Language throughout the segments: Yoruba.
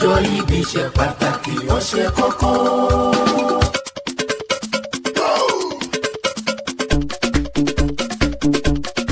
Ọjọ́ ìbí ṣe pàtàkì, ó ṣe kókó.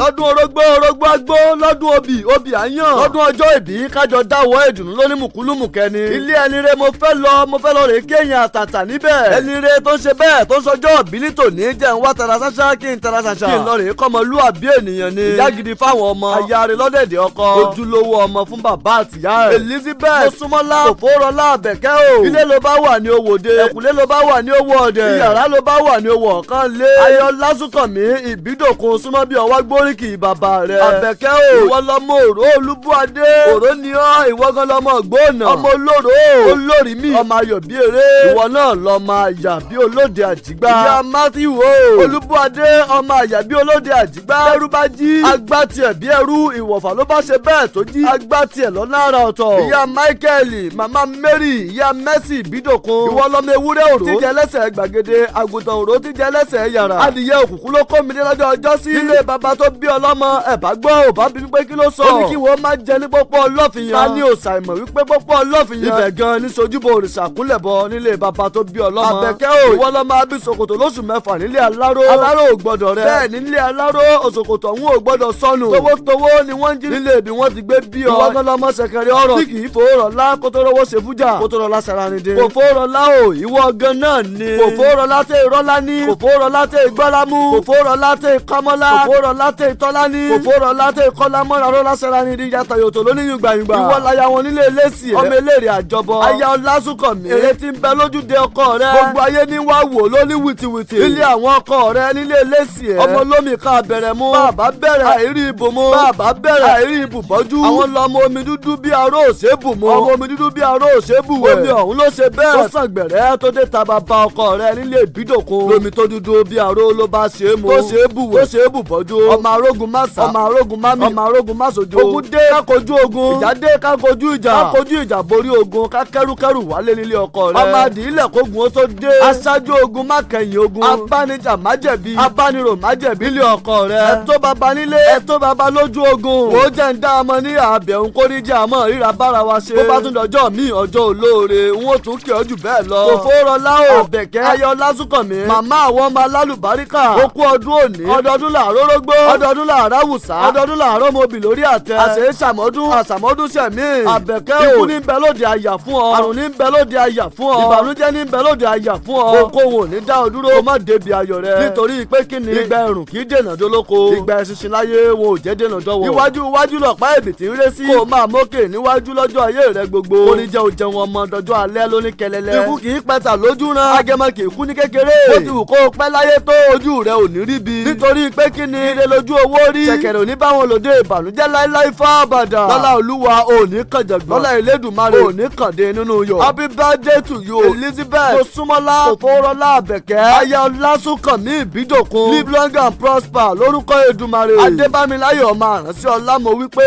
Lọ́dún orógbó, orógbó agbó. Lọ́dún obì, obì àyàn. Lọ́dún ọjọ́ ìbí, kájọ dáwọ́ ìdùnnú lóní mùkúlùmùkẹ́ni. Ilé ẹni rẹ mo fẹ́ lọ, mo fẹ́ lọ rè kéèyàn àtàtà níbẹ̀. Ẹni rẹ tó ń ṣe bẹ́ẹ̀ tó ń sọjọ́ ìbí ní tòní jẹ́ ń wá tara ṣáṣá, kí n tara ṣàṣà, kí n lọ rè kọ́mọlúàbí ènìyàn ni. Ìyá gidi fáwọn ọmọ, aya rẹ lọ́dẹ̀dẹ̀ ọkọ, ojúlówó ọmọ fún bàbá àtìyá ẹ̀. Elizabeth Mosúnmọ́lá Òfòrọ̀lá Àbẹ̀kẹ́ o. Ilé ló bá wà ní owóde, ẹ̀kúlé ló bá wà ní owó ọ̀dẹ̀, ìyàrá ló bá wà ní owó ọ̀kan lé. Ayọ̀ Lásùnkànmí Ìbídòkun, súnmọ́ bí ọwọ́ gbóríkì bàbá rẹ̀. Àbẹ̀kẹ́ o, ìwọ lọmọ òró Olúbúadé, òró ni ọ́, ìwọ gan lọmọ gbóònà, ọmọ olóró olórí mi, ọmọ ayọ̀ bí eré, ìwọ náà lọmọ àyà bí olóde àjígbá. Ìyá Matthew o Olúbúadé, ọmọ àyà bí olóde àjígbá. Ẹrú bá jí agbá tiẹ̀ bí ẹrú, ìwọ̀fà ló bá ṣe bẹ́ẹ̀ tó jí agbá tiẹ̀ lọ́nà àrà ọ̀tọ̀. Ìyá Michael, màmá Mary, ìyá Mercy Ìbídòkun, ìwọ lọmọ ewúrẹ́ òró tíjẹ lẹ́sẹ̀ gbàgede, àgùntàn òró tíjẹ lẹ́sẹ̀ yàrá, adìyẹ òkùnkùn ló kó mi dé lọ́jọ́ ọjọ́ sí. Ilé bàbá tó bí ọlọ́mọ ẹ̀bá gbọ́ ò bá bí pé kí ló sọ. Ó ní kí wọ́n má jẹ ní pópó ọlọ́fìyàn. Ta ni òòsà ìmọ̀ wípé pópó ọlọ́fìyàn, ibẹ̀ gan ní sojúbo òrìṣà kúnlẹ̀ bọ nílé bàbá tó bí ọlọ́mọ. Àbẹ̀kẹ́ o, ìwọ lọ́mọ abí ṣòkòtò lóṣù 6 nílé aláró. Aláró ò gbọ́dọ̀ rẹ. Bẹ́ẹ̀ nílé aláró, òṣòkòtò ọ̀hún ò gbọ́dọ̀ sọnù. Towótowó ni wọ́n ń jí nílé ibi wọ́n ti gbé bí ọ. Ìwọ gan lọmọ ṣẹ̀kẹ̀rẹ̀ ọ̀rọ̀ tí kì í fòórọ̀ lá kó tó rówó ṣe fújà, kó tó rọlá sara ni dín. Kò fòórọ̀ lá o, ìwọ gan náà ni. Kò fòórọ̀ lá tẹ ìrọ́lá ní. Kò fòórọ̀ lá tẹ ìgbọ́lá mú. Kò fòórọ̀ lá tẹ ìkámọ́lá. Kò fòórọ̀ lá tẹ ìtọ́lá ní. Kò fòórọ̀ lá tẹ ìkọ́lá mọ́ra rọ́lá sara ni dín yàtọ̀ yòtò lóníyùn gbàyùngbà. Ìwọ láya wọn nílé eléṣì ẹ. Ọmọ eléèrè àjọbọ. Aya Ọlásùnkànmí. Èrè tí ń bẹ lójúde ọkọ rẹ. Gbogbo ayé ní wá wò lóní wìtìwìtì. Ilé àwọn ọkọ rẹ nílé eléṣì ẹ. Ọmọ olómi kan bẹ̀rẹ̀ mú. Bàbá bẹ̀rẹ̀ àìrí ibò mú. Bàbá bẹ̀rẹ̀ àìrí ibù bọ́jú. Àwọn lọmọ omi dúdú bí aró òṣèbù mú. Ọmọ omi dúdú bí aró òṣèbù wẹ̀. Omi ọ̀hún ló ṣe bẹ́ẹ̀. Tó sàn gbẹ̀rẹ́ tó dé ta bàbá ọkọ rẹ nílé Ìbídòkun. Lómi tó dúdú bí aró ló bá ṣe é mu. Tó ṣe é bù wẹ̀. Tó ṣe é bù bọ́jú. Ọmọ arógun má sá. Ọmọ arógun má mì. Ọmọ arógun má sojo. Ogun dé ká kojú ogun. Ìjà dé ká kojú ìjà. Ká kojú ìjà borí ogun. Ká kẹ́rùkẹ́rù wálé nílé ọkọ rẹ. Ọmọ àdìílẹ̀ kógun ó tó dé. Aṣáájú ogun má kẹ̀yìn ogun. Abánijà má jẹ̀bi. Abánirò má jẹ̀bi. Nílé ọkọ rẹ. Ẹ̀tọ́ baba nílé. Ẹ̀tọ́ baba lójú ogun. Wò ó jẹ́ ń dá ọmọ ní àbẹ̀ òun kó ní jẹ́ àmọ́ ríra bára wa ṣe. Bó bá tún dọjọ́ mi, ọjọ́ olóore, n ó tún kí ọ jù bẹ́ẹ̀ lọ. Kò fóró láò. Àbẹ̀kẹ́ Ayọ̀ Lásùnkànmí. Màmá àwọn ọmọ alálùbáríkà. Ó kú ọdún òní. Ọdọọdún làárọ̀ rógbó. Ọdọọdún làárọ̀ àwùsá. Ọdọọdún làárọ̀ mobì lórí àtẹ. Àṣẹ ṣàmọ́dún. Àṣàmọ́dún ṣẹ̀mí. Àbẹ̀kẹ́ o. Ikú ní bẹ lóde àyà fún ọ. Àrùn ní bẹ lóde àyà fún ọ. Ìbànújẹ́ ní bẹ lóde àyà fún ọ. Ohunkóhun ò ní dá ọ dúró. Kó má débi ayọ̀ rẹ. Nítorí pé kí ni? Ìgbà ẹ̀rùn kì í dènà dólóko. Ìgbà ẹ̀ṣinṣin láyé wọn ò jẹ́ dènà dọ́wọ́. Iwájú iwájú lọ̀pá ẹ̀bì tí ń ré sí. Kó o máa mókè níwájú lọ́jọ́ ayé rẹ gbogbo. Oníjẹ́ ò jẹun ọmọ dọjọ́ alẹ́ lóní kẹlẹlẹ. Ikú kì í pẹ̀tà lójú ran. Agẹmọ kì í kú ní kékeré. Bó ti wù kó o pẹ́ láyé tó, ojú rẹ ò ní rí bi. Nítorí pé kí ni? Ire lójú owó rí. Ṣẹ̀kẹ̀rẹ̀ ò ní bá wọn lòdì ìbànújẹ́ láíláí fábàdà. Lọ́lá Olúwa ò ní kànjàgbọ́n. Lọ́lá Elédùmarè ò ní kàndé nínú yọ̀. Happy birthday to you, Elizabeth Mosúnmọ́lá Òfòrọ́lá Àbẹ̀kẹ́, aya Ọlásùnkànmí Ìbídòkun. Live long and prosper lórúkọ Èdùmàrè. Adébámiláyọ̀ ọmọ àránṣẹ́ ọlá, mo wí pé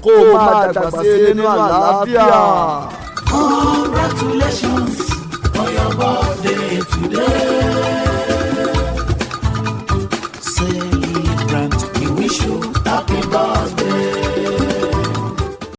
kó o máa dàgbà sí nínú àlàáfíà.